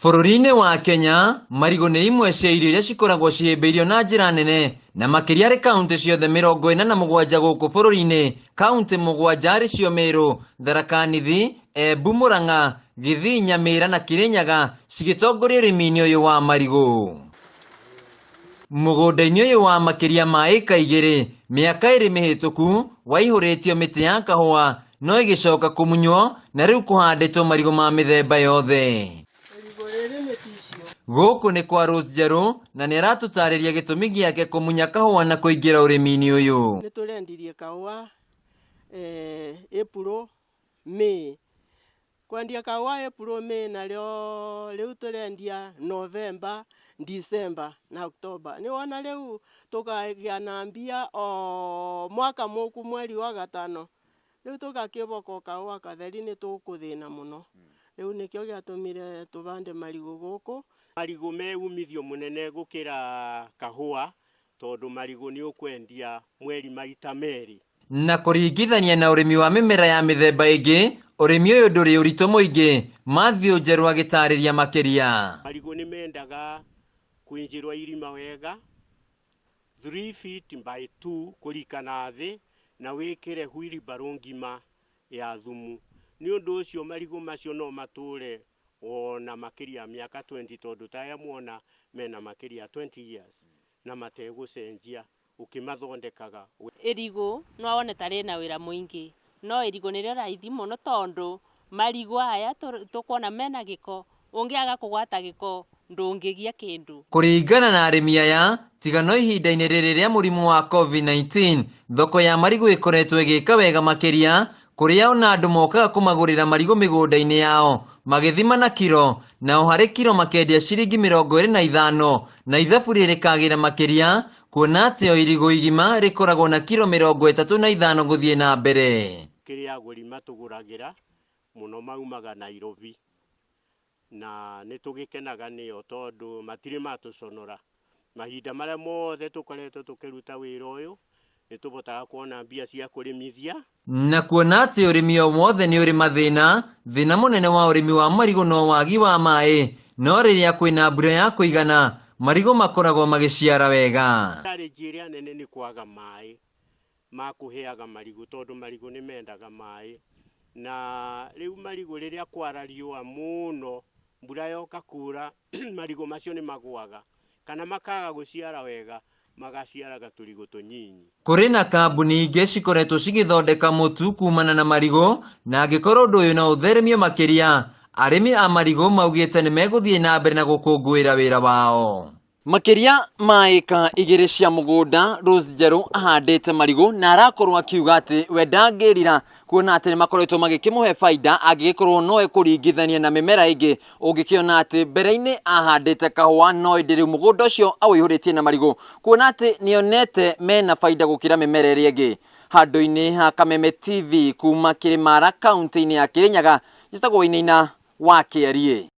Bũrũri-inĩ wa Kenya, marigũ nĩ imwe cia irio iria cikoragwo cihĩmbĩirio na njĩra nene, na makĩria harĩ kauntĩ ciothe 47 gũkũ bũrũri-inĩ, kauntĩ mũgwanja arĩ cio Meru, Tharaka Nithi, Embu, Murang'a, Gĩthii, Nyamĩra na Kĩrĩnyaga cigĩtongoria ũrĩmi-inĩ ũyũ wa marigũ. Mũgũnda-inĩ ũyũ wa makĩria ma ĩka 2, mĩaka 2 mĩhĩtũku, waihũrĩtio mĩtĩ ya kahũa no ĩgĩcoka kũmunywo na rĩu kũhandĩtwo marigũ ma mĩthemba yothe. Gũkũ nĩ kwa Rose Njerũ na nĩ aratũtarĩria gĩtũmi gĩake kũmunya kahũa na kũingĩra ũrĩmi-inĩ ũyũ. Nĩ tũrendirie kahũa April, May. Kwendia kahũa April, May narĩo rĩu tũrendia November, December na October. Nĩ wona rĩu tũkagĩa na mbia o mwaka mũku mweri wa gatano. Rĩu tũgakĩboka kahũa katheri nĩ tũkũthĩna mũno. Rĩu nĩkĩo gĩatũmire tũbande marigũ gũkũ. Marigũ me umithio mũnene gũkĩra kahũa tondũ marigũ nĩ ũkwendia mweri maita merĩ. Na kũringithania na ũrĩmi wa mĩmera ya mĩthemba ĩngĩ, ũrĩmi ũyũ ndũrĩ ũritũ mũingĩ, Mathew Njerũ agĩtarĩria makĩria. Marigũ nĩ mendaga kwĩnjĩrwo irima wega, 3 feet by 2 kũrika na thĩ, na wĩkĩre wheelbarrow ngima ya thumu. Nĩ ũndũ ũcio marigũ macio no matũre ona makĩria ya mĩaka 20 tondũ ta aya muona mena makĩria ya 20 years na mategũcenjia ũkĩmathondekaga. Irigũ no wone ta rĩna wĩra mũingĩ, no irigũ nĩrĩo raithi mũno tondũ marigũ aya tũkuona mena gĩko, ũngĩaga kũgwata gĩko ndũngĩgia kĩndũ. Kũringana na arĩmi aya, tiga no ihinda-inĩ rĩrĩ rĩa mũrimũ wa COVID-19, thoko ya marigũ ĩkoretwo ĩgĩka wega makĩria, kũrĩa ona andũ mokaga kũmagũrĩra marigũ mĩgũnda-inĩ yao, magĩthima na kiro, nao harĩ kiro makendia ciringi 25, na ithabu rĩrĩkagĩra makĩria, kuona atĩ o irigũ igima rĩkoragwo na kiro 35 gũthiĩ na mbere. Kĩrĩa agũri matũgũragĩra mũno maumaga Nairobi, na nĩ tũgĩkenaga nĩo tondũ matirĩ matũconora. Mahinda marĩa mothe tũkoretwo tũkĩruta wĩra ũyũ, nĩ tũbotaga kuona mbia cia kũrĩmithia. Na kuona atĩ ũrĩmi o wothe nĩ ũrĩ mathĩna, thĩna mũnene wa ũrĩmi wa marigũ no wagi wa maĩ, no rĩrĩa kwĩna mbura ya kũigana, marigũ makoragwo magĩciara wega. Challenge ĩrĩa nene nĩ kwaga maĩ ma kũheaga marigũ tondũ marigũ nĩ mendaga maĩ, na rĩu marigũ rĩrĩa kwara riũa mũno, mbura yoka kura marigũ macio nĩ magũaga kana makaga gũciara wega, magaciaraga tũrigũ tũnyinyi. Kũrĩ na kambuni ingĩ cikoretwo cigĩthondeka mũtu kumana na marigũ, na angĩkorwo ũndũ ũyũ no ũtheremio makĩria, arĩmi a marigũ maugĩte nĩ megũthiĩ na mbere na gũkũngũĩra wĩra wao. Makĩria ma ĩka 2 cia mũgũnda, Rose Njerũ ahandĩte marigũ na arakorwo akiuga atĩ we ndangĩrira kuona atĩ nĩ makoretwo magĩkĩmũhe baida angĩgĩkorwo no ekũringithania na mĩmera ĩngĩ, ũngĩkĩona atĩ mbere-inĩ ahandĩte kahũa no ĩndĩ rĩu mũgũnda ũcio aũihũrĩtie na marigũ, kuona atĩ nĩonete mena baida gũkĩra mĩmera ĩrĩa ĩngĩ. Handũ-inĩ ha Kameme TV kuma Kĩrĩmara kaunti-inĩ ya Kĩrĩnyaga, njĩtagwo Wainaina wa Kĩariĩ.